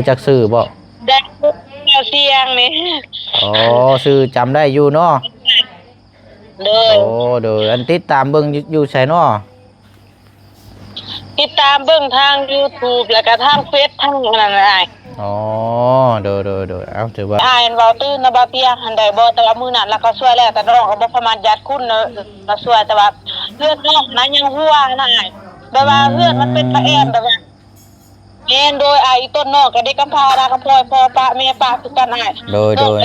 ຮູ້ຈັກຊື່ບໍ່? ໄດ້ຍິນແຕ່ສຽງນີ້. ອໍ ຊື່ຈຳໄດ້ຢູ່ເນາະ. ໂດຍ. ໂອ້ ໂດຍ. ອັນຕິດຕາມເບິ່ງຢູ່ ຢູ່ໃສເນາະ? ຕິດຕາມເບິ່ງທາງຢູທູບ ແລ້ວກະທາງເຟສ ທາງອັນນັ້ນອ້າຍ. ອໍ ໂດຍ ໂດຍ ໂດຍ. ເອົ້າ ຖືວ່າ ອ້າຍເວົ້າຕື່ມນະ ບ່າວພຽງຫັ້ນໄດ້ບໍ່? ແຕ່ວ່າມື້ນັ້ນລາວກໍຊ່ວຍແລ້ວ ແຕ່ນ້ອງກໍບໍ່ສາມາດຢາດຄຸນເນາະ ລາວຊ່ວຍ ແຕ່ວ່າເຮືອນນ້ອງນະຍັງຮົ່ວນະອ້າຍ ແບບວ່າເຮືອນມັນເປັນປະແອມ ແບບວ່າ ແມ່ນ ໂດຍ. ອ້າຍ ອີ່ຕົ້ນນ້ອງກໍເດັກກຳພ້ານະ ກຳພ້າ ພໍ່ປະແມ່ປະຄືກັນອ້າຍ. ໂດຍ ໂດຍ.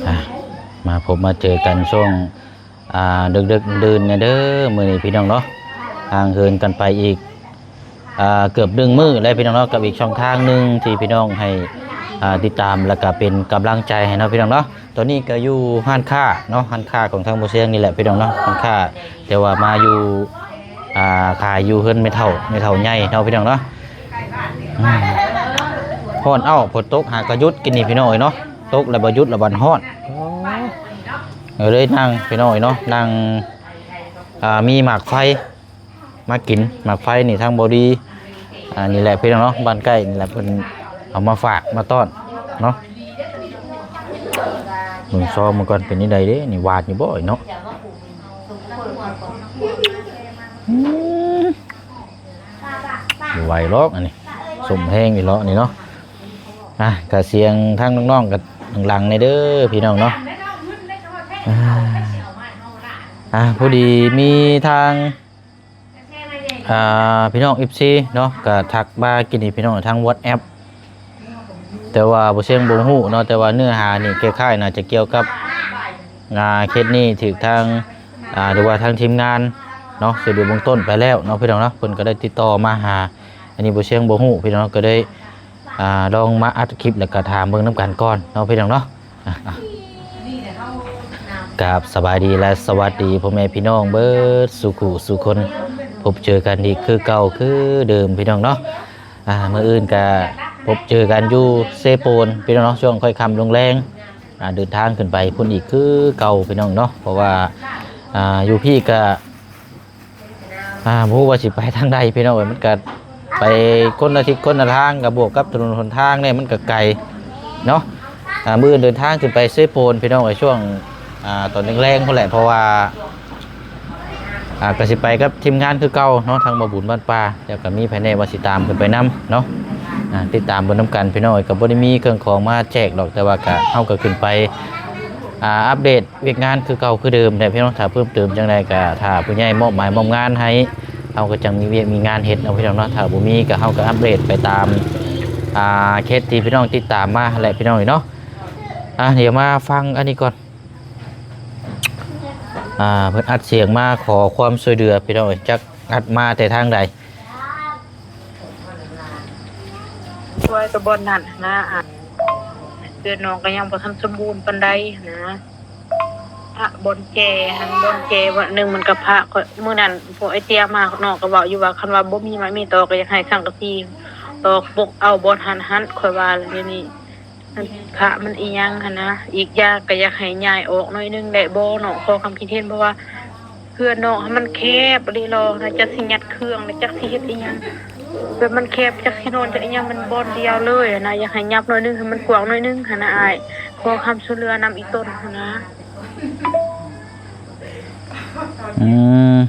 ອ່ະ ມາພົບມາເຈີກັນຊ່ວງ ອ່າ ດຶກໆ ດື່ນໆ ແດ່ເດີ ມື້ນີ້ພີ່ນ້ອງເນາະ. ຫ່າງເຫີນກັນໄປອີກ ອ່າ ເກືອບໜຶ່ງມື້ແລ້ວພີ່ນ້ອງເນາະ ກັບອີກຊ່ອງທາງໜຶ່ງທີ່ພີ່ນ້ອງໃຫ້ ອ່າ ຕິດຕາມ ແລ້ວກະເປັນກຳລັງໃຈໃຫ້ເນາະ ພີ່ນ້ອງເນາະ. ຕອນນີ້ກໍຢູ່ຮ້ານຄ້າເນາະ ຮ້ານຄ້າຂອງທາງບໍ່ຊຽງນີ້ແຫຼະພີ່ນ້ອງເນາະ ຮ້ານຄ້າ ແຕ່ວ່າມາຢູ່ ອ່າ ຂາຍຢູ່ເຮືອນແມ່ເຖົ້າ ແມ່ເຖົ້າໃຫຍ່ເນາະ ພີ່ນ້ອງເນາະ. ອືມ ຮ້ອນເອົ້າ ຝົນຕົກຫາກະຢຸດກິນນີ້ພີ່ນ້ອງເອີຍເນາະ ຕົກແລ້ວບໍ່ຢຸດລະບັດຮ້ອນ. ເອີ ເລີຍນັ່ງພີ່ນ້ອງເອີຍເນາະ ນັ່ງ ອ່າ ມີໝາກໄຟ ມາກິນໝາກໄຟນີ້ ທາງບໍ່ດີ ອ່າ ນີ້ແຫຼະພີ່ນ້ອງເນາະ ບ້ານໃກ້ນີ້ແຫຼະ ເພິ່ນເອົາມາຝາກມາຕ້ອນເນາະ. ເບິ່ງຊອມມັນກ່ອນ ເປັນຈັ່ງໃດເດ້ ນີ້ຫວານຢູ່ບໍ່ເນາະ? ອືມ ບໍ່ໄຫວຫຼອກອັນນີ້ ສົ້ມແຮງອີ່ຫຼໍນີ້ເນາະ. ອ່ະ ກະສຽງທາງນ້ອງໆ ກະດັງໆ ແດ່ເດີພີ່ນ້ອງເນາະ. ອ່າ ອ່າ ພໍດີມີທາງ ອ່າ ພີ່ນ້ອງເອັຟຊີເນາະ ກະທັກມາກິນນີ້ພີ່ນ້ອງ ທາງວັອດແອັບ ແຕ່ວ່າບໍ່ຊຽງບໍ່ຮູ້ເນາະ ແຕ່ວ່າເນື້ອຫານີ້ຄ້າຍໆ ໜ້າຈະກ່ຽວກັບ ອ່າ ເຄສນີ້ຖືກທາງ ອ່າ ຫຼືວ່າທາງທີມງານເນາະ ຊ່ວຍເຫຼືອເບື້ອງຕົ້ນໄປແລ້ວເນາະ ພີ່ນ້ອງເນາະ. ເພິ່ນກໍໄດ້ຕິດຕໍ່ມາຫາ ອັນນີ້ບໍ່ຊຽງບໍ່ຮູ້ ພີ່ນ້ອງເນາະ ກໍໄດ້ ອ່າ ລອງມາອັດຄລິບ ແລ້ວກໍຖາມເບິ່ງນຳກັນກ່ອນເນາະ ພີ່ນ້ອງເນາະ. ອ່ະ ອ່ະ ກາບສະບາຍດີ ແລະ ສະຫວັດດີພໍ່ແມ່ພີ່ນ້ອງເບິດສູ່ຄູ່ສູ່ຄົນ ພົບເຈີກັນອີກຄືເກົ່າຄືເດີມ ພີ່ນ້ອງເນາະ. ອ່າ ມື້ອື່ນກະພົບເຈີກັນຢູ່ເຊໂປນ ພີ່ນ້ອງເນາະ ຊ່ວງຄ່ອຍຄ່ຳລົງແລງ ອ່າ ເດີນທາງຂຶ້ນໄປພຸ້ນອີກຄືເກົ່າ ພີ່ນ້ອງເນາະ. ເພາະວ່າ ອ່າ ຢູ່ພີ້ກະ ອ່າ ບໍ່ຮູ້ວ່າຊິໄປທາງໃດ ພີ່ນ້ອງເອີຍ ມັນກະໄປຄົນລະທິດຄົນລະທາງ ກະບວກກັບຖະໜົນຫົນທາງນີ້ ມັນກະໄກເນາະ. ອ່າ ມື້ອື່ນເດີນທາງຂຶ້ນໄປເຊໂປນ ພີ່ນ້ອງເອີຍ ຊ່ວງ ອ່າ ຕອນແລງໆ ພຸ້ນແຫຼະ ເພາະວ່າ ອ່າ ກະຊິໄປກັບທີມງານຄືເກົ່າເນາະ ທາງບໍ່ບຸນບ້ານປ່າ ແລ້ວກະມີໃຜແດ່ວ່າຊິຕາມຂຶ້ນໄປນຳເນາະ. ອ່າ ຕິດຕາມເບິ່ງນຳກັນ ພີ່ນ້ອງເອີຍ ກະບໍ່ໄດ້ມີເຄື່ອງຂອງມາແຈກດອກ ແຕ່ວ່າກະ ເຮົາກະຂຶ້ນໄປ ອ່າ ອັບເດດ ວຽກງານຄືເກົ່າຄືເດີມແຫຼະ ພີ່ນ້ອງ. ຖ້າເພີ່ມເຕີມຈັ່ງໃດກໍຖ້າຜູ້ໃຫຍ່ມອບໝາຍມອບງານໃຫ້ ເຮົາກໍຈັ່ງມີວຽກມີງານເຮັດເນາະ ພີ່ນ້ອງເນາະ. ຖ້າບໍ່ມີກໍເຮົາກໍອັບເດດໄປຕາມ ອ່າ ເຄສທີ່ພີ່ນ້ອງຕິດຕາມມາແຫຼະ ພີ່ນ້ອງເນາະ. ອ່າ ດຽວມາຟັງອັນນີ້ກ່ອນ ອ່າ ເພິ່ນອັດສຽງມາຂໍຄວາມຊ່ວຍເຫຼືອ ພີ່ນ້ອງເອີຍ ຈັກອັດມາແຕ່ທາງໃດ. ຊ່ວຍແຕ່ບ່ອນນັ້ນຫັ້ນນະ ອັນເຮືອນນ້ອງກໍຍັງບໍ່ທັນສົມບູນປານໃດຫັ້ນນະ. ພະບ່ອນແຈຫັ້ນ ບ່ອນແຈບ່ອນໜຶ່ງ ມັນກໍພະ ຂ້ອຍ ມື້ນັ້ນພວກໄອ້ເຕ້ຍມາ ນ້ອງກໍເວົ້າຢູ່ວ່າ ຄັນວ່າບໍ່ມີໄມ້ມີຕອກກໍຢາກໃຫ້ສັງກະສີຕອກປົກເອົາບ່ອນຫັ້ນຫັ້ນ ຂ້ອຍວ່າແລ້ວ. ດຽວນີ້ ພະມັນອີ່ຫຍັງຫັ້ນນະ ອີກຢ່າງກໍຢາກໃຫ້ຍ້າຍອອກໜ້ອຍໜຶ່ງໄດ້ບໍ່ເນາະ ຂໍຄຳຄິດເຫັນ ເພາະວ່າ ເຮືອນນ້ອງຫັ້ນມັນແຄບອີ່ຫຼີນະ ຈັກຊິຍັດເຄື່ອງ ແລະ ຈັກຊິເຮັດອີ່ຫຍັງ ແບບມັນແຄບ ຈັກຊິນອນ ຈັກອີ່ຫຍັງ ມັນບ່ອນດຽວເລີຍນະ. ຢາກໃຫ້ຫຍັບໜ້ອຍໜຶ່ງ ໃຫ້ມັນກວ້າງໜ້ອຍໜຶ່ງຫັ້ນນະອ້າຍ. ຂໍຄຳຊ່ວຍເຫຼືອນຳອີ່ຕົ້ນຫັ້ນນະ. ອືມ.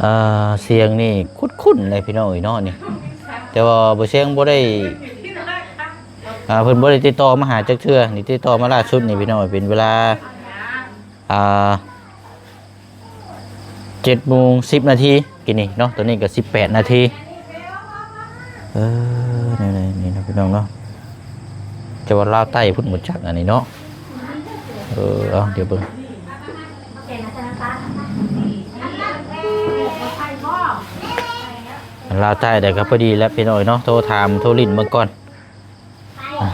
ອ່າ ສຽງນີ້ຄຸ້ນໆ ເລີຍພີ່ນ້ອງເອີຍເນາະນີ້ ແຕ່ວ່າບໍ່ ສຽງບໍ່ໄດ້ ອ່າ ເພິ່ນບໍ່ໄດ້ຕິດຕໍ່ມາຫາຈັກເທື່ອ. ນີ້ຕິດຕໍ່ມາລ່າສຸດນີ້ພີ່ນ້ອງ ເປັນເວລາ ອ່າ ເຈັດໂມງສິບນາທີກີ້ນີ້ເນາະ ຕອນນີ້ກໍສິບແປດນາທີ. ເອີ ນີ້ໆ ນີ້ເນາະພີ່ນ້ອງເນາະ ແຕ່ວ່າລາວໃຕ້ພຸ້ນບໍ່ຈັກອັນນີ້ເນາະ. ເອີ ເອົາ ດຽວເບິ່ງ ລາວໃຕ້ໄດ້ກໍພໍດີແລ້ວພີ່ນ້ອງເນາະ ໂທຖາມໂທຫຼິ້ນເບິ່ງກ່ອນ. ອ່າ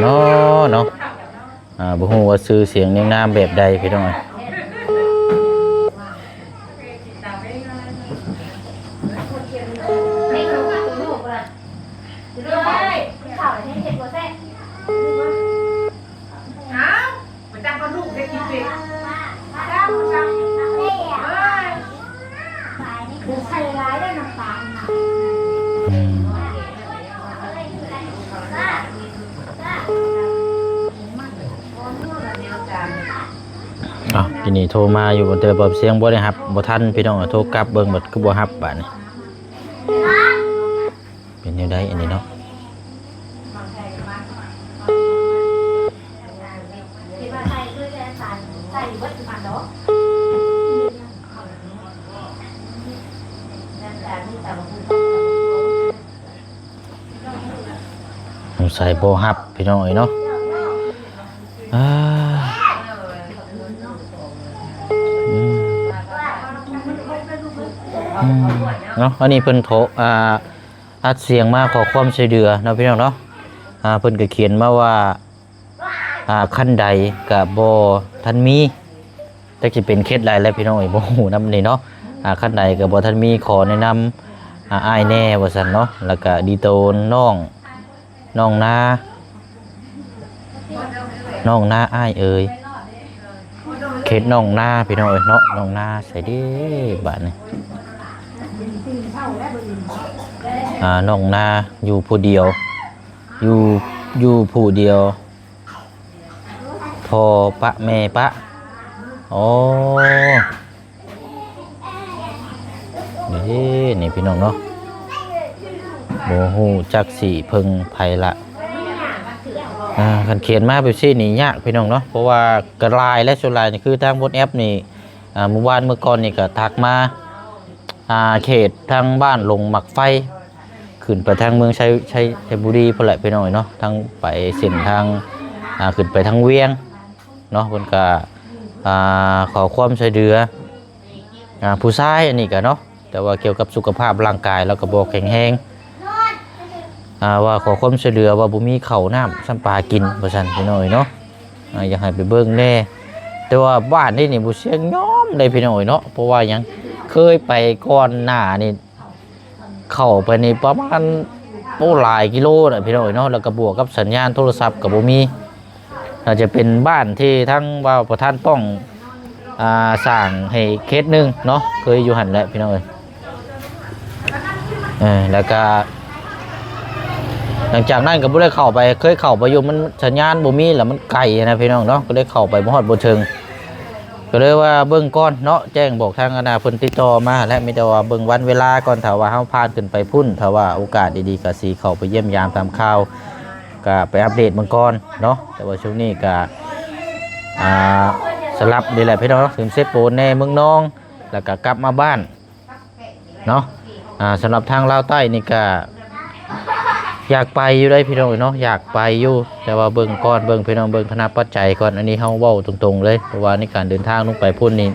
ເນາະ ເນາະ ອ່າ ບໍ່ຮູ້ວ່າຊື່ສຽງນຽງນາມແບບໃດພີ່ນ້ອງ. ອ້າວ ກີ້ນີ້ໂທມາຢູ່ ແຕ່ວ່າສຽງບໍ່ໄດ້ຮັບ ບໍ່ທັນພີ່ນ້ອງ ໂທກັບເບິ່ງ ບັດຄືບໍ່ຮັບບາດນີ້. ເປັນແນວໃດອັນນີ້ເນາະ? ສົງໄສບໍ່ຮັບພີ່ນ້ອງເອີຍເນາະ. ອ່າ ອືມ ອືມ ເນາະ ອັນນີ້ເພິ່ນໂທ ອ່າ ອັດສຽງມາຂໍຄວາມຊ່ວຍເຫຼືອເນາະພີ່ນ້ອງເນາະ. ອ່າ ເພິ່ນກໍຂຽນມາວ່າ ອ່າ ຄັນໃດກໍບໍ່ທັນມີ ຈັກຊິເປັນເຂດໃດແຫຼະພີ່ນ້ອງເອີຍ ບໍ່ຮູ້ນຳນີ້ເນາະ. ອ່າ ຄັນໃດກໍບໍ່ທັນມີ ຂໍແນະນຳ ອ່າ ອ້າຍແດ່ວ່າຊັ້ນເນາະ. ແລ້ວກໍດີໂຕນນ້ອງ ນ້ອງນາ ນ້ອງນາອ້າຍເອີຍ ເຂດໜອງນາພີ່ນ້ອງເອີຍເນາະ. ໜອງນາໃສເດ້ບາດນີ້? ອ່າ ໜອງນາຢູ່ຜູ້ດຽວ ຢູ່ ຢູ່ຜູ້ດຽວ ພໍ່ປະແມ່ປະ. ໂອ້ ນີ້ ນີ້ພີ່ນ້ອງເນາະ ບໍ່ຮູ້ຈັກຊິເພິ່ງໃຜລະ. ອ່າ ຄັນຂຽນມາແບບຊີ້ນີ້ຍາກພີ່ນ້ອງເນາະ ເພາະວ່າກໍຫຼາຍແລ້ວ ສ່ວນຫຼາຍນີ້ຄືທາງ WhatsApp ນີ້ ອ່າ ມື້ວານມື້ກ່ອນນີ້ກໍທັກມາ ອ່າ ເຂດທາງບ້ານດົງໝາກໄຟ ຂຶ້ນໄປທາງເມືອງໄຊ ໄຊ ໄຊບູລີພຸ້ນແຫຼະພີ່ນ້ອງເອີຍເນາະ ທາງໄປເສັ້ນທາງ ອ່າ ຂຶ້ນໄປທາງວຽງເນາະ. ເພິ່ນກໍ ອ່າ ຂໍຄວາມຊ່ວຍເຫຼືອ ອ່າ ຜູ້ຊາຍອັນນີ້ກໍເນາະ ແຕ່ວ່າກ່ຽວກັບສຸຂະພາບຮ່າງກາຍລາວກໍບໍ່ແຂງແຮງ ອ່າ ວ່າຂໍຄວາມຊ່ວຍເຫຼືອວ່າບໍ່ມີເຂົ້ານ້ຳຊຳປາກິນວ່າຊັ້ນພີ່ນ້ອງເອີຍເນາະ. ອ່າ ຢາກໃຫ້ໄປເບິ່ງແດ່ ແຕ່ວ່າບ້ານນີ້ນີ້ບໍ່ສຽງຍອມເດ້ພີ່ນ້ອງເອີຍເນາະ. ເພາະວ່າຫຍັງ? ເຄີຍໄປກ່ອນໜ້ານີ້ ເຂົ້າໄປນີ້ປະມານ ໂອ້ ຫຼາຍກິໂລນະພີ່ນ້ອງເອີຍເນາະ ແລ້ວກໍບວກກັບສັນຍານໂທລະສັບກໍບໍ່ມີ. ອາດຈະເປັນບ້ານທີ່ທາງວ່າປະທານປ້ອງ ອ່າ ສ້າງໃຫ້ເຂດໜຶ່ງເນາະ ເຄີຍຢູ່ຫັ້ນແຫຼະພີ່ນ້ອງເອີຍ. ເອີ ແລ້ວກໍຫຼັງຈາກນັ້ນກໍບໍ່ໄດ້ເຂົ້າໄປ ເຄີຍເຂົ້າໄປຢູ່ ມັນສັນຍານບໍ່ມີ ແລ້ວມັນໄກນະພີ່ນ້ອງເນາະ ກໍເລີຍເຂົ້າໄປບໍ່ຮອດບໍ່ເຖິງ. ກໍເລີຍວ່າເບິ່ງກ່ອນເນາະ ແຈ້ງບອກທາງອັນນ່າເພິ່ນຕິດຕໍ່ມາແຫຼະ ມີແຕ່ວ່າເບິ່ງວັນເວລາກ່ອນ ຖ້າວ່າເຮົາຜ່ານຂຶ້ນໄປພຸ້ນ ຖ້າວ່າໂອກາດດີໆ ກໍຊິເຂົ້າໄປຢ້ຽມຢາມຖາມຂ່າວ ກໍໄປອັບເດດເບິ່ງກ່ອນເນາະ. ແຕ່ວ່າຊ່ວງນີ້ກໍ ອ່າ ສະຫຼັບນີ້ແຫຼະພີ່ນ້ອງເນາະ ຂຶ້ນເຊໂປນແດ່ ເມືອງນອງ ແລ້ວກໍກັບມາບ້ານ ເນາະ. ອ່າ ສຳລັບທາງລາວໃຕ້ນີ້ກະຢາກໄປຢູ່ເດ້ພີ່ນ້ອງເອີຍເນາະ ຢາກໄປຢູ່ ແຕ່ວ່າເບິ່ງກ່ອນ ເບິ່ງພີ່ນ້ອງ ເບິ່ງຖານະປັດໄຈກ່ອນ. ອັນນີ້ເຮົາເວົ້າຕົງໆເລີຍ ເພາະວ່າໃນການເດີນທາງລົງໄປພຸ້ນນີ້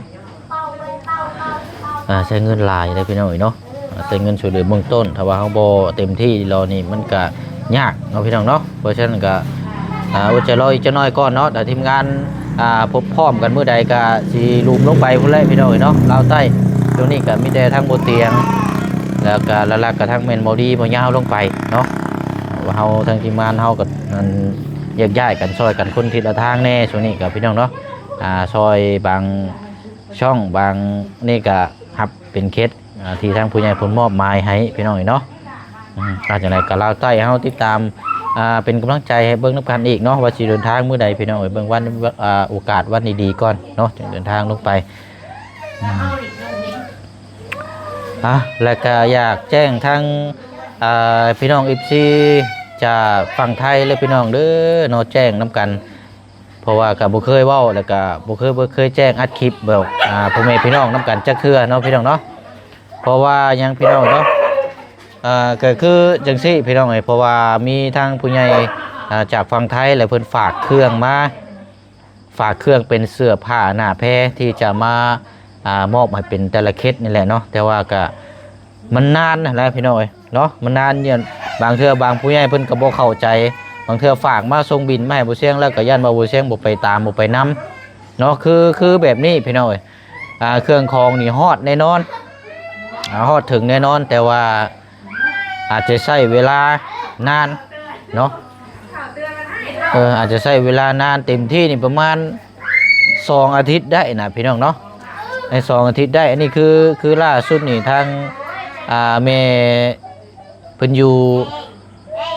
ອ່າ ໃຊ້ເງິນຫຼາຍເດ້ພີ່ນ້ອງເອີຍເນາະ ອ່າ ໃຊ້ເງິນຊ່ວຍເຫຼືອເບື້ອງຕົ້ນ ຖ້າວ່າເຮົາບໍ່ເຕັມທີ່ລອນີ້ ມັນກະຍາກເນາະພີ່ນ້ອງເນາະ. ເພາະສະນັ້ນກະ ອ່າ ອົດໃຈລໍອີກຈັກໜ້ອຍກ່ອນເນາະ ຖ້າທີມງານ ອ່າ ພົບພ້ອມກັນມື້ໃດກະຊິລຸ່ມລົງໄປພຸ້ນແຫຼະພີ່ນ້ອງເອີຍເນາະ ລາວໃຕ້. ຊ່ວງນີ້ກະມີແຕ່ທາງບໍ່ຕຽງ ແລ້ວກະຫຼັກໆກະທັງແມ່ນບໍ່ດີບໍ່ຍາວລົງໄປເນາະ. ເຮົາທາງທີມງານເຮົາກະ ອັນ ແຍກຍ້າຍກັນ ຊ່ອຍກັນຄົນທິດລະທາງແດ່ ຊ່ວງນີ້ກະພີ່ນ້ອງເນາະ ອ່າ ຊ່ອຍບາງຊ່ອງບາງນີ້ກະຮັບເປັນເຂດ ອ່າ ທີ່ທາງຜູ້ໃຫຍ່ເພິ່ນມອບໝາຍໃຫ້ພີ່ນ້ອງເອີຍເນາະ. ອືມ ອ່າ ຈັ່ງໃດກໍລາວໃຕ້ເຮົາຕິດຕາມ ອ່າ ເປັນກຳລັງໃຈໃຫ້ເບິ່ງນຳກັນອີກເນາະ ວ່າຊິເດີນທາງມື້ໃດພີ່ນ້ອງເອີຍ ເບິ່ງວັນ ອ່າ ໂອກາດວັນດີໆກ່ອນເນາະ ຈຶ່ງເດີນທາງລົງໄປ. ອືມ ອ່າ ແລ້ວກໍຢາກແຈ້ງທາງ ອ່າ ພີ່ນ້ອງເອັຟຊີຈາກຝັ່ງໄທເລີຍພີ່ນ້ອງເດີເນາະ ແຈ້ງນຳກັນ ເພາະວ່າກໍບໍ່ເຄີຍເວົ້າ ແລ້ວກໍບໍ່ເຄີຍ ບໍ່ເຄີຍແຈ້ງອັດຄລິບບອກ ອ່າ ພໍ່ແມ່ພີ່ນ້ອງນຳກັນຈັກເທື່ອເນາະ ພີ່ນ້ອງເນາະ. ເພາະວ່າຫຍັງພີ່ນ້ອງເນາະ ເອີ ກໍຄືຈັ່ງຊີ້ພີ່ນ້ອງເອີຍ ເພາະວ່າມີທາງຜູ້ໃຫຍ່ ອ່າ ຈາກຝັ່ງໄທ ແລະ ເພິ່ນຝາກເຄື່ອງມາ ຝາກເຄື່ອງເປັນເສື້ອຜ້າໜ້າແພທີ່ຈະມາ ອ່າ ມອບໃຫ້ເປັນແຕ່ລະເຂດນີ້ແຫຼະເນາະ. ແຕ່ວ່າກໍ ມັນນານຫັ້ນແຫຼະພີ່ນ້ອງເອີຍເນາະ ມັນນານ. ບາງເທື່ອບາງຜູ້ໃຫຍ່ເພິ່ນກໍບໍ່ເຂົ້າໃຈ ບາງເທື່ອຝາກມາສົ່ງບິນມາໃຫ້ບໍ່ຊຽງ ແລ້ວກໍຢ້ານວ່າບໍ່ຊຽງບໍ່ໄປຕາມ ບໍ່ໄປນຳເນາະ. ຄື ຄືແບບນີ້ພີ່ນ້ອງເອີຍ ອ່າ ເຄື່ອງຂອງນີ້ຮອດແນ່ນອນ ອ່າ ຮອດເຖິງແນ່ນອນ ແຕ່ວ່າອາດຈະໃຊ້ເວລານານເນາະ ເອີ ອາດຈະໃຊ້ເວລານານ ເຕັມທີ່ນີ້ປະມານສອງອາທິດໄດ້ນະພີ່ນ້ອງເນາະ ໃນສອງອາທິດໄດ້. ອັນນີ້ຄື ຄືລ່າສຸດນີ້ທາງ ອ່າ ແມ່ ເພິ່ນຢູ່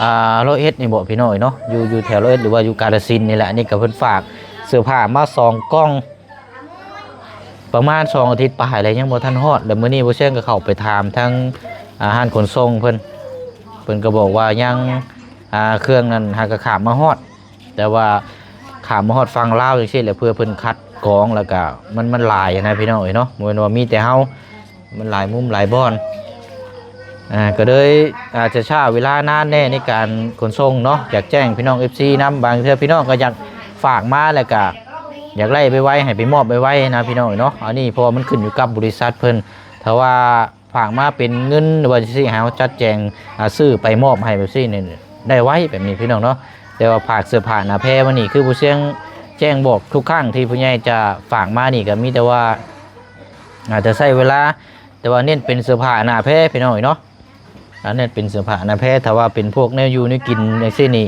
ອ່າ ຮ້ອຍເອັດນີ້ບໍ່ພີ່ນ້ອງເນາະ ຢູ່ ຢູ່ແຖວຮ້ອຍເອັດ ຫຼືວ່າຢູ່ກາລະສິນນີ້ແຫຼະ. ອັນນີ້ກໍເພິ່ນຝາກເສື້ອຜ້າມາສອງກ່ອງ ປະມານສອງອາທິດປາຍແລ້ວ ຍັງບໍ່ທັນຮອດ. ແລ້ວມື້ນີ້ບໍ່ຊຽງກໍເຂົ້າໄປຖາມທາງ ອ່າ ຮ້ານຂົນສົ່ງເພິ່ນ ເພິ່ນກໍບອກວ່າຍັງ ອ່າ ເຄື່ອງນັ້ນຫາກໍຂ້າມມາຮອດ ແຕ່ວ່າຂ້າມມາຮອດຝັ່ງລາວຈັ່ງຊີ້ແຫຼະ ເພື່ອເພິ່ນຄັດກອງ ແລ້ວກໍມັນ ມັນຫຼາຍນະພີ່ນ້ອງເອີຍເນາະ ບໍ່ແມ່ນວ່າມີແຕ່ເຮົາ ມັນຫຼາຍມຸມຫຼາຍບ່ອນ ອ່າ ກໍເລີຍອາດຈະຊ້າເວລານານແດ່ໃນການຂົນສົ່ງເນາະ. ຢາກແຈ້ງພີ່ນ້ອງເອັຟຊີນຳ ບາງເທື່ອພີ່ນ້ອງກໍຢາກຝາກມາ ແລ້ວກໍຢາກໄດ້ໄວໆ ໃຫ້ໄປມອບໄວໆນະພີ່ນ້ອງເນາະ. ອັນນີ້ເພາະວ່າມັນຂຶ້ນຢູ່ກັບບໍລິສັດເພິ່ນ ຖ້າວ່າ ຝາກມາເປັນເງິນ ຫຼືວ່າຈັ່ງຊີ້ ໃຫ້ເຮົາຈັດແຈງ ອ່າ ຊື້ໄປມອບໃຫ້ແບບຊີ້ນີ້ ໄດ້ໄວແບບນີ້ພີ່ນ້ອງເນາະ. ແຕ່ວ່າຝາກເສື້ອຜ້າໜ້າແພມານີ້ ຄືຜູ້ຊຽງແຈ້ງບອກທຸກຄັ້ງທີ່ຜູ້ໃຫຍ່ຈະຝາກມານີ້ ກໍມີແຕ່ວ່າອາດຈະໃຊ້ເວລາ ແຕ່ວ່າເນັ້ນເປັນເສື້ອຜ້າໜ້າແພພີ່ນ້ອງເນາະ. ອັນນັ້ນເປັນເສື້ອຜ້າໜ້າແພ ຖ້າວ່າເປັນພວກແນວຢູ່ແນວກິນຈັ່ງຊີ້ນີ້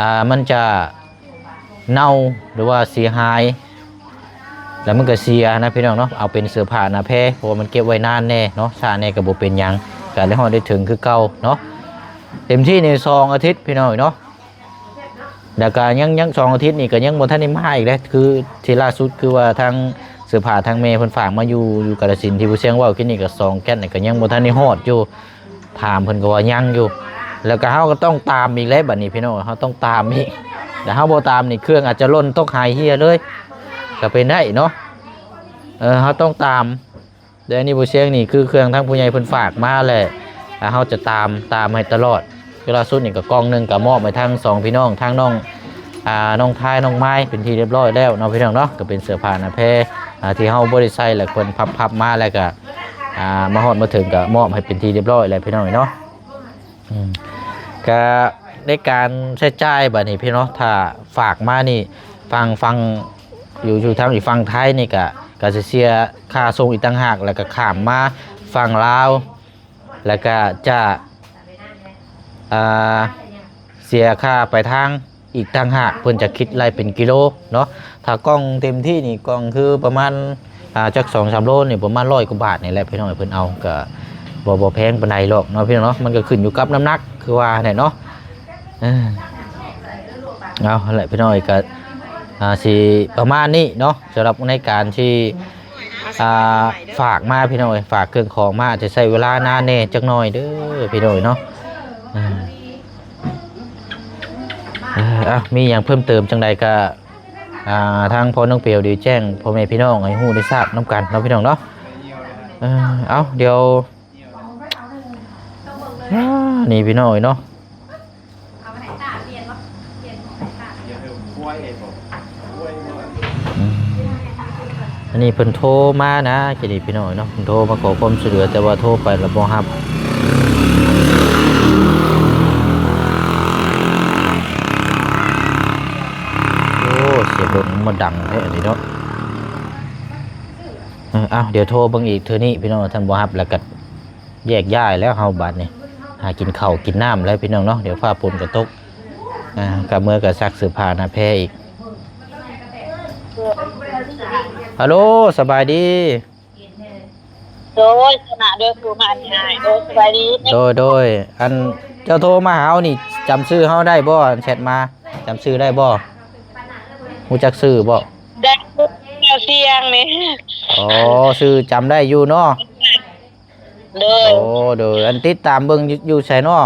ອ່າ ມັນຈະເນົ່າ ຫຼືວ່າເສຍຫາຍ ແລ້ວມັນກໍເສຍນະພີ່ນ້ອງເນາະ. ເອົາເປັນເສື້ອຜ້າໜ້າແພ ເພາະວ່າມັນເກັບໄວ້ນານແດ່ເນາະ ຊ້າແດ່ກໍບໍ່ເປັນຫຍັງ ກໍໄດ້ຮອດໄດ້ເຖິງຄືເກົ່າເນາະ. ເຕັມທີ່ນີ້ສອງອາທິດພີ່ນ້ອງເນາະ ແລ້ວກໍຍັງ ຍັງສອງອາທິດນີ້ກໍຍັງບໍ່ທັນໄດ້ມາອີກເດ້. ຄືທີ່ລ່າສຸດ ຄືວ່າທາງເສື້ອຜ້າທາງແມ່ເພິ່ນຝາກມາຢູ່ ຢູ່ກາລະສິນ ທີ່ຜູ້ຊຽງເວົ້າກີ້ນີ້ ກໍສອງແກັດນີ້ກໍຍັງບໍ່ທັນໄດ້ຮອດຢູ່. ຖາມເພິ່ນກໍວ່າຍັງຢູ່ ແລ້ວກໍເຮົາກໍຕ້ອງຕາມອີກແຫຼະບັດນີ້ພີ່ນ້ອງ ເຮົາຕ້ອງຕາມອີກ. ແລ້ວເຮົາບໍ່ຕາມນີ້ ເຄື່ອງອາດຈະຫຼົ່ນຕົກຫາຍເຮ່ຍເລີຍ ກໍເປັນໄດ້ເນາະ. ເອີ ເຮົາຕ້ອງຕາມ. ແຕ່ອັນນີ້ບໍ່ຊຽງນີ້ ຄືເຄື່ອງທາງຜູ້ໃຫຍ່ເພິ່ນຝາກມາແຫຼະ ແລ້ວເຮົາຈະຕາມ ຕາມໃຫ້ຕະຫຼອດ. ຄືລ່າສຸດນີ້ກໍກ່ອງໜຶ່ງກໍມອບໃຫ້ທັງສອງພີ່ນ້ອງ ທັງນ້ອງ ອ່າ ນ້ອງທາຍ ນ້ອງມາຍ ເປັນທີ່ຮຽບຮ້ອຍແລ້ວເນາະພີ່ນ້ອງເນາະ. ກໍເປັນເສື້ອຜ້າໜ້າແພ ອ່າ ທີ່ເຮົາບໍ່ໄດ້ໃສ່ ແລ້ວເພິ່ນພັບໆມາ ແລ້ວກໍ ອ່າ ມາຮອດມາເຖິງກໍມອບໃຫ້ເປັນທີ່ຮຽບຮ້ອຍແລ້ວພີ່ນ້ອງເນາະ. ອືມ ກໍໃນການໃຊ້ຈ່າຍບັດນີ້ພີ່ນ້ອງ ຖ້າຝາກມານີ້ ຝັ່ງ ຝັ່ງ ຢູ່ ຢູ່ທາງອີກຝັ່ງໄທນີ້ ກໍ ກໍຊິເສຍຄ່າສົ່ງອີກຕ່າງຫາກ ແລ້ວກໍຂ້າມມາຝັ່ງລາວ ແລ້ວກໍຈະ ອ່າ ເສຍຄ່າປາຍທາງອີກຕ່າງຫາກ ເພິ່ນຈະຄິດໄລ່ເປັນກິໂລເນາະ. ຖ້າກ່ອງເຕັມທີ່ນີ້ ກ່ອງຄືປະມານ ອ່າ ຈັກສອງສາມໂລນີ້ ປະມານຮ້ອຍກວ່າບາດນີ້ແຫຼະພີ່ນ້ອງ ເພິ່ນເອົາ ກໍບໍ່ ບໍ່ແພງປານໃດດອກເນາະພີ່ນ້ອງເນາະ. ມັນກໍຂຶ້ນຢູ່ກັບນ້ຳໜັກ ຄືວ່າແຫຼະເນາະ. ເອີ ເອົາ ຫັ້ນແຫຼະພີ່ນ້ອງເອີຍ ກໍ ອ່າ ຊິປະມານນີ້ເນາະ ສຳລັບໃນການທີ່ ອ່າ ຝາກມາພີ່ນ້ອງເອີຍ ຝາກເຄື່ອງຂອງມາ ອາດຈະໃຊ້ເວລານານແດ່ຈັກໜ້ອຍເດີພີ່ນ້ອງເອີຍເນາະ. ເອີ ເອີ ເອົ້າ ມີຫຍັງເພີ່ມເຕີມຈັ່ງໃດກໍ ອ່າ ທາງພໍ່ນ້ອງເປວໄດ້ແຈ້ງພໍ່ແມ່ພີ່ນ້ອງໃຫ້ຮູ້ໄດ້ຊາບນຳກັນເນາະພີ່ນ້ອງເນາະ. ເອີ ເອົ້າ ດຽວ ອ່າ ນີ້ພີ່ນ້ອງເອີຍເນາະ ອືມ ອັນນີ້ເພິ່ນໂທມານະ ກີ້ນີ້ພີ່ນ້ອງເນາະ ເພິ່ນໂທມາຂໍຄວາມຊ່ວຍເຫຼືອ ແຕ່ວ່າໂທໄປລະບໍ່ຮັບ. ໂອ້ ສຽງລົດມັນມາດັງແທ້ນີ້ເນາະ. ເອີ ເອົ້າ ດຽວໂທເບິ່ງອີກເທື່ອນີ້ພີ່ນ້ອງ ທ່ານບໍ່ຮັບ ແລ້ວກໍແຍກຍ້າຍແລ້ວເຮົາບາດນີ້ ຫາກິນເຂົ້າກິນນ້ຳແລ້ວພີ່ນ້ອງເນາະ. ດຽວຟ້າຝົນກໍຕົກ ອ່າ ກັບເມືອກໍຊັກເສື້ອຜ້າໜ້າແພອີກ. ຮັລໂຫຼ ສະບາຍດີ. ໂດຍ ຊະນະ ໂດຍ ຜູ້ມານີ້ອ້າຍ ໂດຍ ສະບາຍດີ. ໂດຍ ໂດຍ ອັນເຈົ້າໂທມາຫາເຮົານີ້ ຈຳຊື່ເຮົາໄດ້ບໍ່? ອັນແຊັດມາ ຈຳຊື່ໄດ້ບໍ່? ຮູ້ຈັກຊື່ບໍ່? ໄດ້ ແນວສຽງນີ້. ອໍ ຊື່ຈຳໄດ້ຢູ່ເນາະ. ໂດຍ ໂອ້ ໂດຍ ອັນຕິດຕາມເບິ່ງຢູ່ ຢູ່ໃສເນາະ?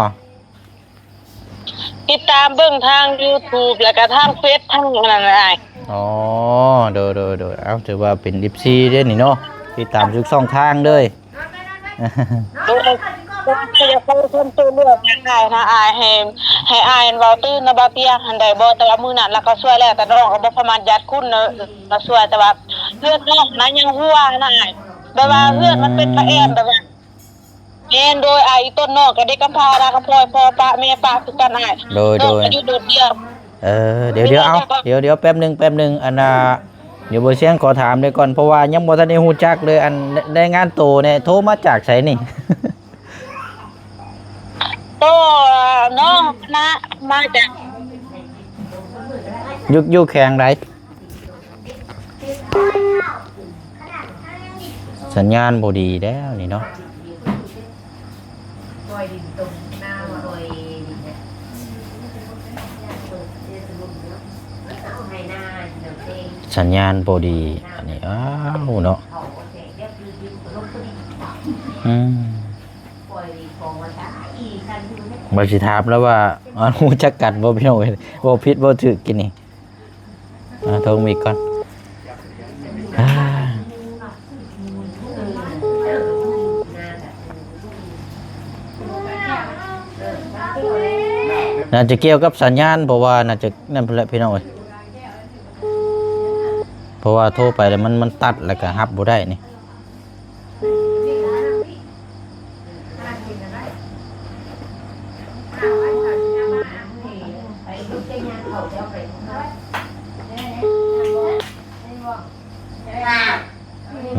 ຕິດຕາມເບິ່ງທາງຢູທູບ ແລ້ວກະທາງເຟສ ທາງອັນນັ້ນແຫຼະອ້າຍ. ອໍ ໂດຍ ໂດຍ ໂດຍ ເອົ້າ ຖືວ່າເປັນເອັຟຊີເດ້ນີ້ເນາະ ຕິດຕາມທຸກຊ່ອງທາງເລີຍ. ໂດຍ ຢາກຂໍຄວາມຊ່ວຍເຫຼືອຈາກອ້າຍນະ ອ້າຍ ໃຫ້ ໃຫ້ອ້າຍເວົ້າຕື່ມນະ ບ່າວຕຽງຫັ້ນໄດ້ບໍ່? ແຕ່ວ່າມື້ນັ້ນລາວກໍຊ່ວຍແລ້ວ ແຕ່ນ້ອງກໍບໍ່ສາມາດຢາດຄຸນນະ ລາວຊ່ວຍ ແຕ່ວ່າເຮືອນນ້ອງນະຍັງຮົ່ວນະອ້າຍ ແບບວ່າເຮືອນມັນເປັນປະແອນ ແບບວ່າ ແມ່ນ ໂດຍ ອ້າຍ ອີ່ຕົ້ນນ້ອງກໍເດັກກຳພ້ານະ ກຳພ້າ ພໍ່ປະແມ່ປະຄືກັນອ້າຍ. ໂດຍ ໂດຍ ນ້ອງກໍຢູ່ໂດດດ່ຽວ. ເອີ ດຽວ ດຽວ ເອົາ ດຽວ ດຽວ ແປັບໜຶ່ງ ແປັບໜຶ່ງ ອັນນ່າ ດຽວບໍ່ສຽງຂໍຖາມເດີກ່ອນ ເພາະວ່າຍັງບໍ່ທັນໄດ້ຮູ້ຈັກເລີຍ ອັນ ລາຍງານໂຕແດ່ ໂທມາຈາກໃສນີ້? ໂຕ ນ້ອງນະ ມາຈາກ ຢູ່ ຢູ່ແຂວງໃດ? ສັນຍານບໍ່ດີແລ້ວນີ້ເນາະ. ສັນຍານບໍ່ດີອັນນີ້ ອ້າວເນາະ. ອືມ ວ່າຊິຖາມແລ້ວວ່າ ຮູ້ຈັກກັນບໍ່ ພີ່ນ້ອງເອີຍ? ເວົ້າຜິດເວົ້າຖືກກິນນີ້. ອ່າ ໂທມາອີກກ່ອນ. ອ່າ ໜ້າຈະກ່ຽວກັບສັນຍານ ເພາະວ່າໜ້າຈະນັ້ນພຸ້ນແຫຼະ ພີ່ນ້ອງເອີຍ. ເພາະວ່າໂທໄປແລ້ວມັນ ມັນຕັດ ແລ້ວກໍຮັບບໍ່ໄດ້ນີ້.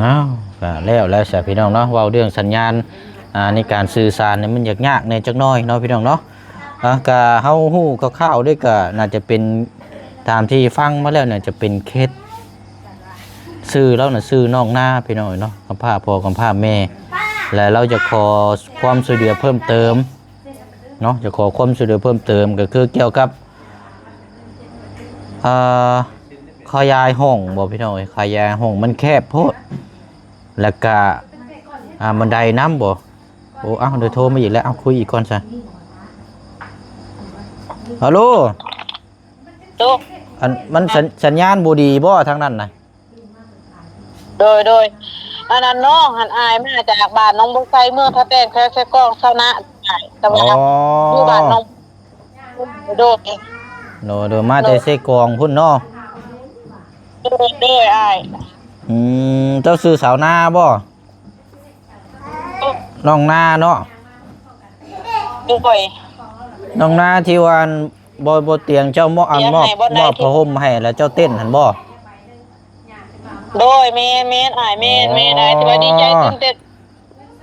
ອ້າວ ກໍແລ້ວແລ້ວຊະພີ່ນ້ອງເນາະ ເວົ້າເລື່ອງສັນຍານ ອ່າ ໃນການສື່ສານນີ້ມັນຍາກໆແດ່ຈັກໜ້ອຍເນາະ ພີ່ນ້ອງເນາະ. ອ່າ ກໍເຮົາຮູ້ຄ່າວໆເດ້ ກໍໜ້າຈະເປັນ ຕາມທີ່ຟັງມາແລ້ວ ໜ້າຈະເປັນເຂດ ຊື່ລາວນະຊື່ນ້ອງນາ ພີ່ນ້ອງເອີຍເນາະ ກຳພ້າພໍ່ກຳພ້າແມ່ ແລະ ລາວຢາກຂໍຄວາມຊ່ວຍເຫຼືອເພີ່ມເຕີມເນາະ ຢາກຂໍຄວາມຊ່ວຍເຫຼືອເພີ່ມເຕີມ ກໍຄືກ່ຽວກັບ ເອີ ຂະຫຍາຍຫ້ອງບໍພີ່ນ້ອງເອີຍ ຂະຫຍາຍຫ້ອງມັນແຄບໂພດ ແລ້ວກະ ອ່າ ບັນໄດນຳບໍ. ໂອ້ ເອົ້າ ດຽວໂທມາອີກແລ້ວ ເອົາ ຄຸຍອີກກ່ອນຊະ. ຮັລໂຫຼ ໂຕ ອັນ ມັນສັນ ສັນຍານບໍ່ດີບໍທາງນັ້ນນະ? ໂດຍ ໂດຍ ອັນນັ້ນນ້ອງຫັ້ນ ອ້າຍມາຈາກບ້ານໜອງບົວໄຊ ເມືອງທ່າແຕງ ແຂວງເຊກອງ ຊາວນາ ແຕ່ວ່າ ອໍ ຢູ່ບ້ານໜອງ ໂດຍ ໂດຍ ໂດຍ ມາແຕ່ເຊກອງພຸ້ນເນາະ. ໂດຍ ໂດຍ ອ້າຍ. ອືມ ເຈົ້າຊື່ສາວນາບໍ? ນ້ອງນາເນາະ. ໂດຍ ນ້ອງນາທີ່ວ່າ ອັນ ບໍ່ ບໍ່ຕຽງເຈົ້າມອບ ອັນ ມອບ ມອບຜ້າຫົ່ມໃຫ້ແລ້ວເຈົ້າເຕັ້ນຫັ້ນບໍ? ໂດຍ ແມ່ນໆ ອ້າຍ ແມ່ນໆ ອ້າຍ ຖືວ່າດີໃຈຕື່ນເຕັ້ນ.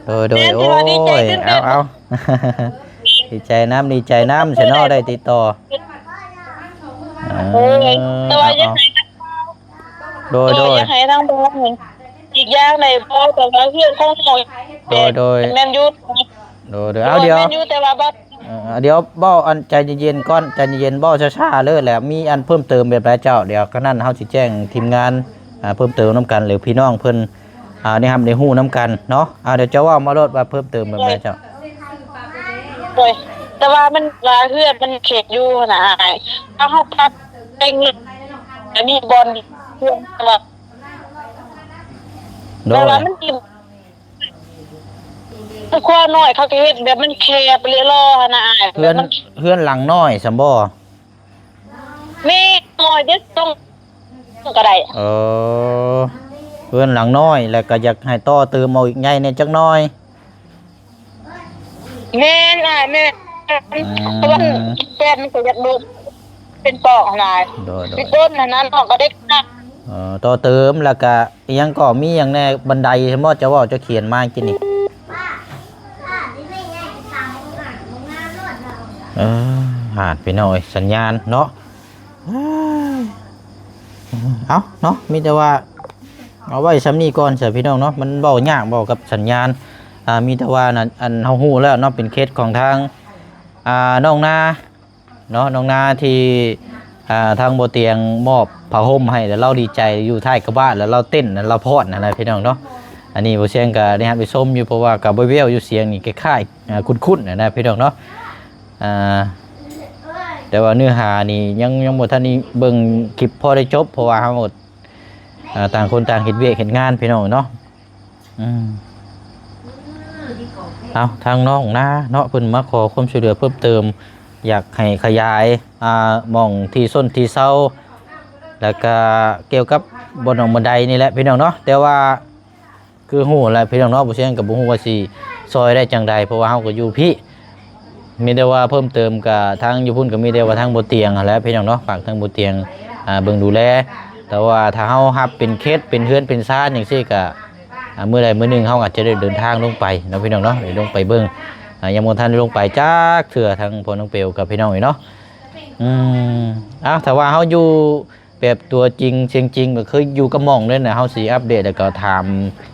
ໂດຍ ໂດຍ ໂອ້ຍ ເອົາ ເອົາ ດີໃຈນຳ ດີໃຈນຳຊະເນາະ ໄດ້ຕິດຕໍ່. ໂດຍ ແຕ່ວ່າຢາກໃຫ້ ໂດຍ ໂດຍ ຢາກໃຫ້ທາງບ້ານ ອີກຢ່າງໃດບໍ່ ແຕ່ວ່າເຮືອນຂອງນ້ອງ ໂດຍ ໂດຍ ແມ່ນຢູ່ ໂດຍ ໂດຍ ເອົາ ດຽວ ແມ່ນຢູ່ ແຕ່ວ່າບໍ່ ເອີ ດຽວເວົ້າອັນໃຈເຢັນໆກ່ອນ ໃຈເຢັນໆ ເວົ້າຊ້າໆເລີຍແຫຼະ ມີອັນເພີ່ມເຕີມແບບໃດເຈົ້າ? ດຽວຄັນນັ້ນເຮົາຊິແຈ້ງທີມງານ ອ່າ ເພີ່ມເຕີມນຳກັນ ຫຼື ພີ່ນ້ອງເພິ່ນ ອ່າ ໄດ້ຮັບໄດ້ຮູ້ນຳກັນເນາະ. ອ່າ ດຽວເຈົ້າເວົ້າມາໂລດວ່າເພີ່ມເຕີມແບບໃດເຈົ້າ? ໂດຍ ໂດຍ ແຕ່ວ່າມັນວ່າເຮືອນມັນເຂດຢູ່ຫັ້ນນະອ້າຍ ຖ້າເຮົາປັບເປັນ ອັນນີ້ບ່ອນເຮືອນ ແຕ່ວ່າ ໂດຍ ແຕ່ວ່າມັນ ຄອບຄົວນ້ອຍ ເຂົາກໍເຮັດແບບມັນແຄບເລາະຫັ້ນນະອ້າຍ ເຮືອນ ແບບມັນ ເຮືອນຫຼັງນ້ອຍຊັ້ນບໍ? ມີນ້ອຍເດ້ ຕ້ອງກໍໄດ້ ເອີ ເຮືອນຫຼັງນ້ອຍ ແລ້ວກໍຢາກໃຫ້ຕໍ່ເຕີມເອົາອີກໃຫຍ່ແດ່ຈັກໜ້ອຍ. ແມ່ນອ້າຍ ແມ່ນ ອືມ ເພາະວ່າແປນມັນກໍຢາກດຸເປັນປອກຫັ້ນນະ ໂດຍ ໂດຍ ຊິຕົ້ນຫັ້ນນະ ນ້ອງກໍເດັກນະ ເອີ ຕໍ່ເຕີມ ແລ້ວກະ ອີ່ຫຍັງກໍມີຫຍັງແດ່ ບັນໄດ ເຫັນບໍ່ ເຈົ້າເວົ້າ ເຈົ້າຂຽນມາກິນນີ້. ເອີ ຫາດ ພີ່ນ້ອງເອີຍ ສັນຍານເນາະ. ເອົ້າເນາະ ມີແຕ່ວ່າເອົາໄວ້ຊ່ຳນີ້ກ່ອນຊະ ພີ່ນ້ອງເນາະ ມັນເວົ້າຍາກ ເວົ້າກັບສັນຍານ. ອ່າ ມີແຕ່ວ່ານັ້ນ ອັນເຮົາຮູ້ແລ້ວເນາະ ເປັນເຂດຂອງທາງ ອ່າ ນ້ອງນາ ເນາະ ນ້ອງນາທີ່ ອ່າ ທາງບໍ່ຕຽງມອບຜ້າຫົ່ມໃຫ້ ແລ້ວລາວດີໃຈຢູ່ທ້າຍກະບະ ແລ້ວລາວເຕັ້ນ ແລ້ວລາວຟ້ອນຫັ້ນນະ ພີ່ນ້ອງເນາະ. ອັນນີ້ບໍ່ຊຽງກໍໄດ້ຮັບໄດ້ຊົມຢູ່ ເພາະວ່າກໍແວ່ວໆຢູ່ ສຽງນີ້ຄ້າຍໆ ອ່າ ຄຸ້ນໆ ຫັ້ນນະ ພີ່ນ້ອງເນາະ. ອ່າ ແຕ່ວ່າເນື້ອຫານີ້ຍັງ ຍັງບໍ່ທັນໄດ້ເບິ່ງຄລິບພໍໄດ້ຈົບ ເພາະວ່າເຮົາ ອ່າ ຕ່າງຄົນຕ່າງເຮັດວຽກເຮັດງານ ພີ່ນ້ອງເນາະ. ອືມ ເອົາ ທາງນ້ອງນາເນາະ ເພິ່ນມາຂໍຄວາມຊ່ວຍເຫຼືອເພີ່ມເຕີມ ຢາກໃຫ້ຂະຫຍາຍ ອ່າ ໝ່ອງທີ່ຊົນທີ່ເຊົາ ແລ້ວກະກ່ຽວກັບບ່ອນໜອງບັນໄດນີ້ແຫຼະ ພີ່ນ້ອງເນາະ. ແຕ່ວ່າຄືຮູ້ແຫຼະ ພີ່ນ້ອງເນາະ ບໍ່ຊຽງກໍບໍ່ຮູ້ວ່າຊິ ຊ່ອຍໄດ້ຈັ່ງໃດ ເພາະວ່າເຮົາກໍຢູ່ພີ້. ມີແຕ່ວ່າເພີ່ມເຕີມກະທາງຢູ່ພຸ້ນ ກໍມີແຕ່ວ່າທາງບໍ່ຕຽງຫັ້ນແຫຼະພີ່ນ້ອງເນາະ ຝາກທາງບໍ່ຕຽງ ອ່າ ເບິ່ງດູແລ. ແຕ່ວ່າຖ້າເຮົາຮັບເປັນເຂດ ເປັນເຮືອນເປັນຊານຈັ່ງຊີ້ກະ ອ່າ ມື້ໃດມື້ໜຶ່ງເຮົາອາດຈະໄດ້ເດີນທາງລົງໄປເນາະພີ່ນ້ອງເນາະ ໄດ້ລົງໄປເບິ່ງ. ອ່າ ຍັງບໍ່ທັນໄດ້ລົງໄປຈັກເທື່ອ ທາງພໍ່ນ້ອງເປວກັບພີ່ນ້ອງນີ້ເນາະ. ອືມ ເອົາ ຖ້າວ່າເຮົາຢູ່ ແບບຕົວຈິງສຽງຈິງ ກໍຄືຢູ່ກັບໝ່ອງເລີຍນະ ເຮົາຊິອັບເດດ ແລ້ວກໍຖາມ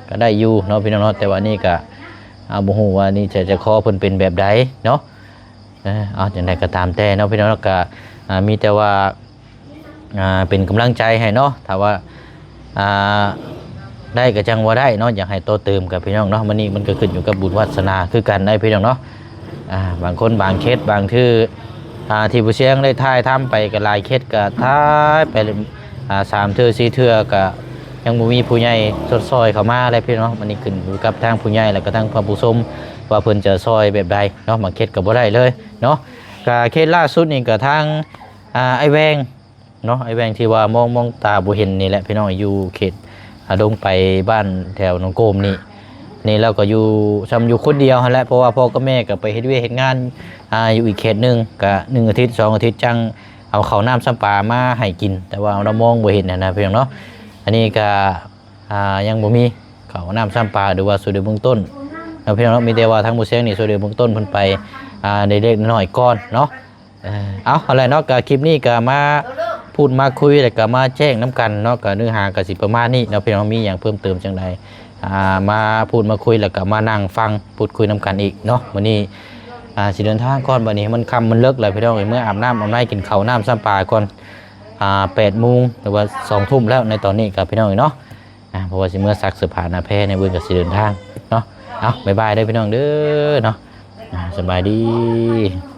ກໍໄດ້ຢູ່ເນາະພີ່ນ້ອງເນາະ. ແຕ່ວ່ານີ້ກໍ ອ່າ ບໍ່ຮູ້ວ່ານິໄສໃຈຄໍເພິ່ນເປັນແບບໃດເນາະ. ເອີ ເອົາ ຈັ່ງໃດກໍຕາມແຕ່ເນາະພີ່ນ້ອງເນາະ ກໍ ອ່າ ມີແຕ່ວ່າ ອ່າ ເປັນກຳລັງໃຈໃຫ້ເນາະ. ຖ້າວ່າ ອ່າ ໄດ້ກໍຈັ່ງວ່າໄດ້ເນາະ ຢາກໃຫ້ຕໍ່ເຕີມກັບພີ່ນ້ອງເນາະ. ມັນນີ້ມັນກໍຂຶ້ນຢູ່ກັບບຸນວາສະໜາຄືກັນໄດ໋ພີ່ນ້ອງເນາະ. ອ່າ ບາງຄົນບາງເຂດບາງເທື່ອ ອ່າ ທີ່ຜູ້ຊຽງໄດ້ຖ່າຍທຳໄປກໍຫຼາຍເຂດ ກໍຖ່າຍໄປ ອ່າ ສາມເທື່ອສີ່ເທື່ອ ກໍຍັງບໍ່ມີຜູ້ໃຫຍ່ຊົດຊ່ອຍເຂົ້າມາເລີຍພີ່ນ້ອງ. ມັນນີ້ຂຶ້ນຢູ່ກັບທາງຜູ້ໃຫຍ່ ແລ້ວກໍທາງທ່ານຜູ້ຊົມ ວ່າເພິ່ນຈະຊ່ອຍແບບໃດເນາະ. ບາງເຂດກໍບໍ່ໄດ້ເລີຍເນາະ. ກໍເຂດລ່າສຸດນີ້ກໍທາງ ອ່າ ອ້າຍແວງ ເນາະ ອ້າຍແວງທີ່ວ່າມອງ ມອງຕາບໍ່ເຫັນນີ້ແຫຼະພີ່ນ້ອງ ຢູ່ເຂດ ອ່າ ດົງໄປ ບ້ານແຖວໜອງໂກມນີ້. ນີ້ລາວກໍຢູ່ ຊ່ຳຢູ່ຄົນດຽວຫັ້ນແຫຼະ ເພາະວ່າພໍ່ກັບແມ່ກໍໄປເຮັດວຽກເຮັດງານ ອ່າ ຢູ່ອີກເຂດໜຶ່ງ ກະໜຶ່ງອາທິດສອງອາທິດຈັ່ງເອົາເຂົ້ານ້ຳຊຳປາມາໃຫ້ກິນ. ແຕ່ວ່າລາວມອງບໍ່ເຫັນຫັ້ນນະພີ່ນ້ອງເນາະ. ອັນນີ້ກະ ອ່າ ຍັງບໍ່ມີເຂົ້ານ້ຳຊຳປາ ຫຼືວ່າຊ່ວຍເຫຼືອເບື້ອງຕົ້ນເນາະພີ່ນ້ອງເນາະ. ມີແຕ່ວ່າທາງໝູ່ຊຽງນີ້ຊ່ວຍເຫຼືອເບື້ອງຕົ້ນເພິ່ນໄປ ອ່າ ເລັກໆນ້ອຍໆກ່ອນເນາະ. ເອີ ເອົາ ເອົາແຫຼະເນາະ ກໍຄລິບນີ້ກໍມາພູດມາຄຸຍ ແລ້ວກໍມາແຈ້ງນຳກັນເນາະ. ກໍເນື້ອຫາກໍຊິປະມານນີ້ເນາະພີ່ນ້ອງ ມີຫຍັງເພີ່ມເຕີມຈັ່ງໃດ ອ່າ ມາພູດມາຄຸຍ ແລ້ວກໍມານັ່ງຟັງພູດຄຸຍນຳກັນອີກເນາະ. ມື້ນີ້ ອ່າ ຊິເດີນທາງກ່ອນ ບັດນີ້ມັນຄ່ຳມັນເລິກແລ້ວພີ່ນ້ອງເອີຍ ເມືອອາບນ້ຳອາບໃນ ກິນເຂົ້ານ້ຳຊຳປາກ່ອນ ອ່າ ແປດໂມງ ຫຼືວ່າສອງທຸ່ມແລ້ວໃນຕອນນີ້ກໍພີ່ນ້ອງເອີຍເນາະ. ອ່າ ເພາະວ່າຊິເມືອຊັກເສື້ອຜ້າໜ້າແພໃນ ມື້ອື່ນກໍຊິເດີນທາງເນາະ. ເອົາ ບາຍບາຍເດີພີ່ນ້ອງເດີເນາະ. ອ່າ ສະບາຍດີ.